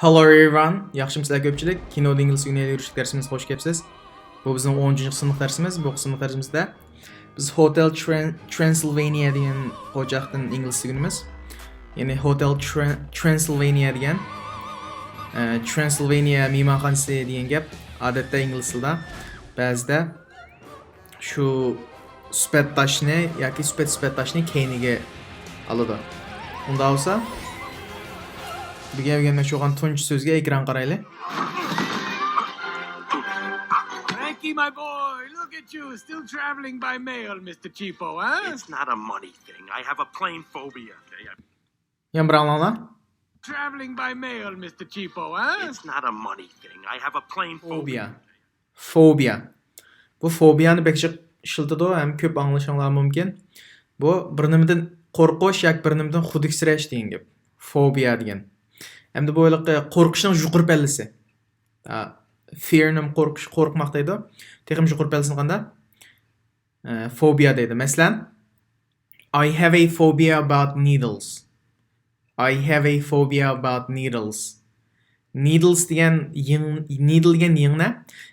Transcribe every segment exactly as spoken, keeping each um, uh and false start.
Hello everyone، ياخشىمۇسىلەر كۆپچىلىك؟ كىنو ئىنگلىز كۈنى يۈرۈشلۈك دەرسىمىزگە خوش كەپسىز. بۇ بىزنىڭ ئون ئۈچىنچى سىنىپ دەرسىمىز. بۇ سىنىپ دەرسىمىزدە بىز Hotel Tran- Transylvania دېگەن قوچاقتىن ئىنگلىز ئۆگىنىمىز. يەنى Hotel Tran- Transylvania دېگەن، ئە، ترانسىلۋانىيە مېھمانخانىسى دېگەن گەپ. ئادەتتە ئىنگلىز تىلىدا بەزىدە شۇ سۈپەت تاشنى ياكى سۈپەت سۈپەت تاشنى كەينىگە ئالىدۇ. ئۇنداق بولسا، بۈگۈن ئۆگەنمەكچى بولغان تۇنجى سۆزگە ئېكران قارايلى. Frankie, my boy, look at you, still traveling by mail, Mister Cheapo, huh? It's not a money thing. I have a plane phobia. Okay? I- يەنە بىر ئاڭلاڭلار. Traveling by mail, Mister Cheapo, huh? It's not a money thing. I have a plane phobia. فوبىيا. فوبىيا. بۇ فوبىيانى بەك جىق ئىشلىتىدۇ ھەم كۆپ ئاڭلىشىڭلار مۇمكىن. بۇ بىر نېمىدىن قورقۇش ياكى بىر نېمىدىن خۇدۈكسىرەش دېگەن گەپ. فوبىيا دېگەن. ئەمدى بۇ ھېلىقى قورقۇشنىڭ يۇقىرى پەللىسى. فىيرنىڭ قورقۇش، قورقماق دەيدۇ. تېخىمۇ يۇقىرى پەللىسىنى قاندا؟ ئە، فوبىيا دەيدۇ. مەسىلەن، I have a phobia about needles. I have a phobia about needles. Needles دېگەن يىڭ، needle دېگەن يىڭنە.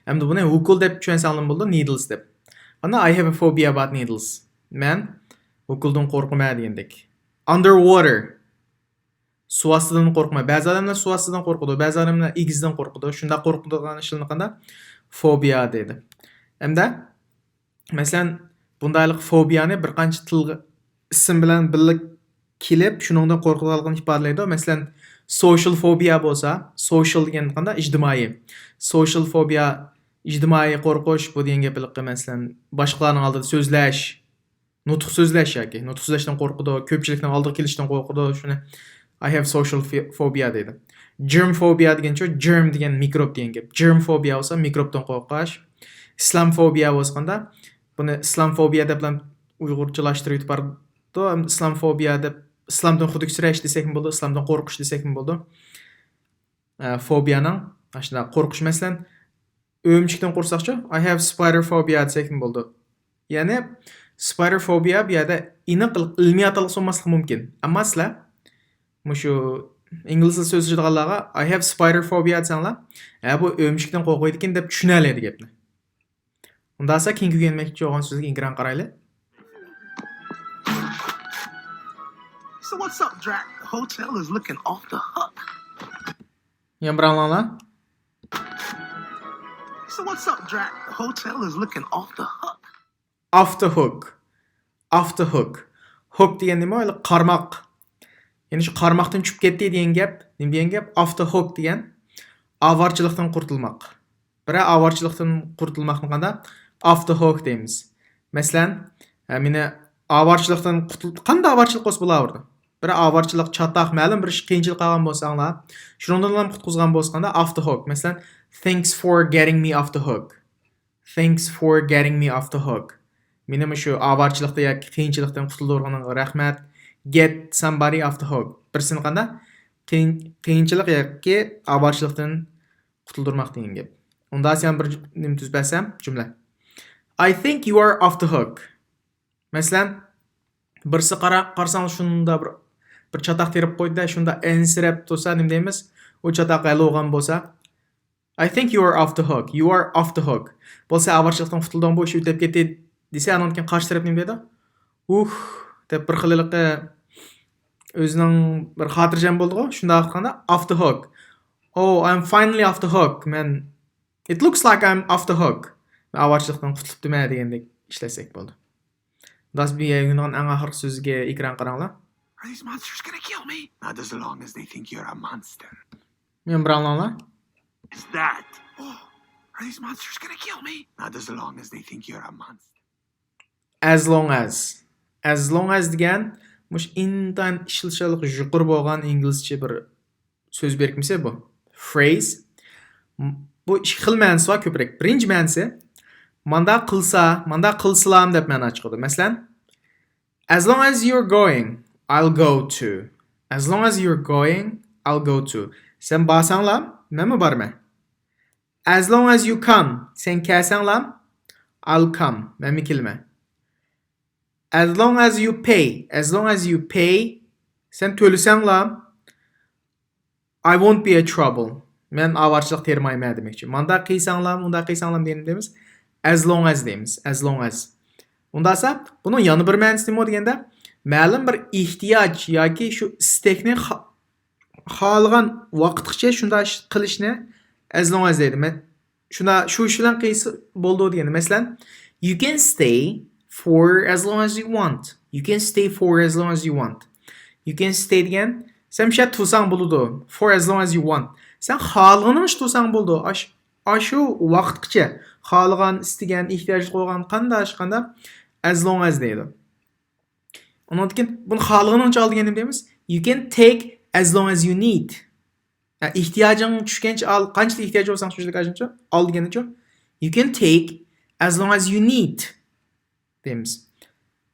ئەمدى بۇنى ئوكۇل دەپ چۈشەنسەڭلارمۇ بولىدۇ، needles دەپ. ئانا، I have a phobia about needles. مەن ئوكۇلدىن قورقىمەن دېگەندەك. Underwater. سۇ ئاستىدىن قورقىمەن. بەزى ئادەملەر سۇ ئاستىدىن قورقىدۇ، بەزى ئادەملەر ئېگىزدىن قورقىدۇ. شۇنداق قورقىدىغان ئىشلارنى قاندا؟ فوبىيا دەيدۇ. ئەمدى، مەسىلەن، بۇنداقلىق فوبىيانى بىر قانچە تىلغا، ئىسىم بىلەن بىللە كېلىپ، شۇنىڭدىن قورقىدىغانلىقىنى ئىپادىلەيدۇ. مەسىلەن، سوشىيال فوبىيا بولسا، سوشىيال دېگەن قانداق؟ ئىجتىمائىي. سوشىيال فوبىيا، ئىجتىمائىي قورقۇش، بۇ دېگەن گەپ ھېلىقى، مەسىلەن، باشقىلارنىڭ ئالدىدا سۆزلەش، نۇتۇق سۆزلەش ياكى نۇتۇق سۆزلەشتىن قورقىدۇ، كۆپچىلىكنىڭ ئالدىغا كېلىشتىن قورقىدۇ، شۇنى I have social pho- phobia دەيدۇ. جېرم فوبىيا دېگەنچۇ، جېرم دېگەن مىكروب دېگەن گەپ. جېرم فوبىيا بولسا مىكروبتىن قورقۇش. ئىسلام فوبىيا بولسا قاندا، بۇنى ئىسلام فوبىيا دەپلا ئۇيغۇرچىلاشتۇرۇۋېتىپ بارىدۇ. ئىسلام فوبىيا دەپ ئىسلامدىن خۇدۈكسىرەش دېسەكمۇ بولىدۇ، ئىسلامدىن قورقۇش دېسەكمۇ بولىدۇ. ئە، فوبىيانىڭ ئاشۇنداق قورقۇش، مەسىلەن، ئۆمۈچۈكتىن قورقساقچۇ؟ I have spider phobia دېسەكمۇ بولىدۇ. يەنى spider phobia بۇ يەردە ئېنىق ئىلمىي ئاتالغۇسى بولماسلىقى مۇمكىن. ئەمما سىلەر مۇشۇ ئىنگلىز تىلى سۆزلىشىدىغانلارغا I have spider phobia دېسەڭلار، ھە، بۇ ئۆمۈچۈكتىن قورقىدىكەن دەپ چۈشىنەلەيدۇ گەپنى. ئۇنداقسا كېيىنكى ئۆگەنمەكچى بولغان سۆزگە ئېكران قارايلى. So what's up, Drac? The hotel is looking off the hook. يەنە بىر ئاڭلاڭلار. So what's up, Drac? The hotel is looking off the hook. Off the hook. Off the hook. Hook دېگەن نېمە؟ ھېلى قارماق. يەنى شۇ قارماقتىن چۈشۈپ كەتتى دېگەن گەپ. نېمە دېگەن گەپ؟ Off the hook دېگەن ئاۋارىچىلىقتىن قۇتۇلماق. بىرەر ئاۋارىچىلىقتىن قۇتۇلماقنى قاندا؟ Off the hook دەيمىز. مەسىلەن، ھە، مېنى ئاۋارىچىلىقتىن قۇتۇل-، قانداق ئاۋارىچىلىق بولسا بولاۋېرىدۇ. بىر ئاۋارىچىلىق، چاتاق، مەلۇم بىر ئىش قىيىنچىلىق قالغان بولساڭلار، شۇنىڭدىن قۇتقۇزغان بولسا قاندا؟ Off the hook. مەسىلەن، thanks for getting me off the hook. Thanks for getting me off the hook. مېنى مۇشۇ ئاۋارىچىلىقتا ياكى قىيىنچىلىقتىن قۇتۇلدۇرغىنىڭغا رەھمەت. Get somebody off the hook. بىرسىنى قاندا؟ قىيىن-، قىيىنچىلىق ياكى ئاۋارىچىلىقتىن قۇتۇلدۇرماق دېگەن گەپ. ئۇندا سەن بىر نېمە تۈزۈپ بەرسەم، جۈملە. I think you are off the hook. مەسىلەن، بىرسى قارا-، قارىساڭ شۇندا بىر، بىر چاتاق تېرىپ قويدى-دە، شۇندا ئەنسىرەپ تۇرسا، نېمە دەيمىز؟ ئۇ چاتاق ھەل بولغان بولسا، I think you are off the hook. You are off the hook. بولسا ئاۋارىچىلىقتىن قۇتۇلدۇڭ، بۇ ئىش ئۆتۈپ كەتتى دېسە، ئانىڭدىن كېيىن قارشى تەرەپ نېمە دەيدۇ؟ ئۇھ دەپ بىر خىل ھېلىقى ئۆزىنىڭ بىر خاتىرجەم بولىدىغۇ، شۇنداق قىلغاندا off the hook. Oh, I'm finally off the hook. مەن، it looks like I'm off the hook. مەن ئاۋارىچىلىقتىن قۇتۇلۇپتىمەن دېگەندەك ئىشلەتسەك بولىدۇ. داس بىيە ئۆگىنىدىغان ئەڭ ئاخىرقى سۆزگە ئېكران قاراڭلار. Are these monsters gonna kill me? Not as long as they think you're a monster. مەن بىر ئاڭلاڭلار. Is that? Oh, are these monsters gonna kill me? Not as long as they think you're a monster. As long as. As long as دېگەن مۇشۇ ئىنتايىن ئىشلىتىشلىق يۇقىرى بولغان ئىنگلىزچە بىر سۆز بىرىكمىسى بۇ. Phrase. بۇ ئىككى خىل مەنىسى بار كۆپرەك. بىرىنچى مەنىسى، مانداق قىلسا، مانداق قىلسىلام دەپ مەنا چىقىدۇ. مەسىلەن، as long as you're going, I'll go too. As long as you're going, I'll go too. سەن بارساڭلا، مەنمۇ بارىمەن. As long as you come، سەن كەلسەڭلا، I'll come، مەنمۇ كېلىمەن. As long as you pay، as long as you pay، سەن تۆلىسەڭلا، I won't be a trouble. مەن ئاۋارىچىلىق تېرىمايمەن دېمەكچى. مانداق قىلساڭلار، مۇنداق قىلساڭلار دېگەندە دەيمىز. As long as دەيمىز. As long as. ئۇنداقسا، بۇنىڭ يەنە بىر مەنىسى نېمە دېگەندە، مەلۇم بىر ئېھتىياج ياكى شۇ ئىستەكنى خا-، خالىغان ۋاقىتقىچە شۇنداق ئىش قىلىشنى as long as دەيدۇ. مەن شۇنا-، شۇ ئىش بىلەن قىلسا بولىدۇ دېگەن. مەسىلەن، you can stay for as long as you want. You can stay for as long as you want. You can stay دېگەن، سەن مۇشۇ يەردە تۇرساڭ بولىدۇ. For as long as you want. سەن خالىغىنىڭچە تۇرساڭ بولىدۇ. ئاش-، ئاشۇ ۋاقىتقىچە خالىغان، ئىستىگەن، ئېھتىياجلىق بولغان قانداق ئىش قانداق as long as دەيدۇ. ئۇنىڭدىن كېيىن بۇنى خالىغىنىڭچە ئال دېگەندە نېمە دەيمىز؟ You can take as long as you need. يا، ئېھتىياجىڭ چۈشكەنچە ئال، قانچىلىك ئېھتىياج بولساڭ شۇنچىلىك ئاشۇنچە ئال دېگەنچۇ؟ You can take as long as you need دەيمىز.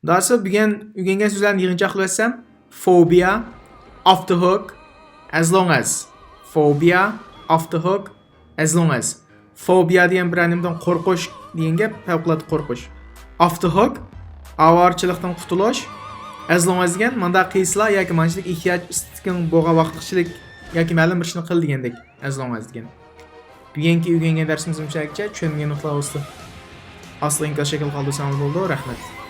داسا بۈگۈن ئۆگەنگەن سۆزلەرنى يىغىنچاقلاپ ئۆتسەم، phobia, off the hook, as long as. Phobia, off the hook, as long as. Phobia دېگەن بىرەر نېمىدىن قورقۇش دېگەن گەپ، پەۋقۇلئاددە قورقۇش. Off the hook، ئاۋارىچىلىقتىن قۇتۇلۇش. As long as دېگەن مانداق قىلسىلا ياكى مانچىلىك ئېھتىياج ئىستىكىڭ بولغان ۋاقىتقىچىلىك ياكى مەلۇم بىر ئىشنى قىل دېگەندەك. As long as دېگەن. بۈگۈنكى ئۆگەنگەن دەرسىمىز مۇشۇ يەرگىچە. چۈشەنمىگەن نۇقتىلار بولسا ئاستىغا ئىنكاس شەكلىدە قالدۇرساڭلار بولىدۇ. رەھمەت.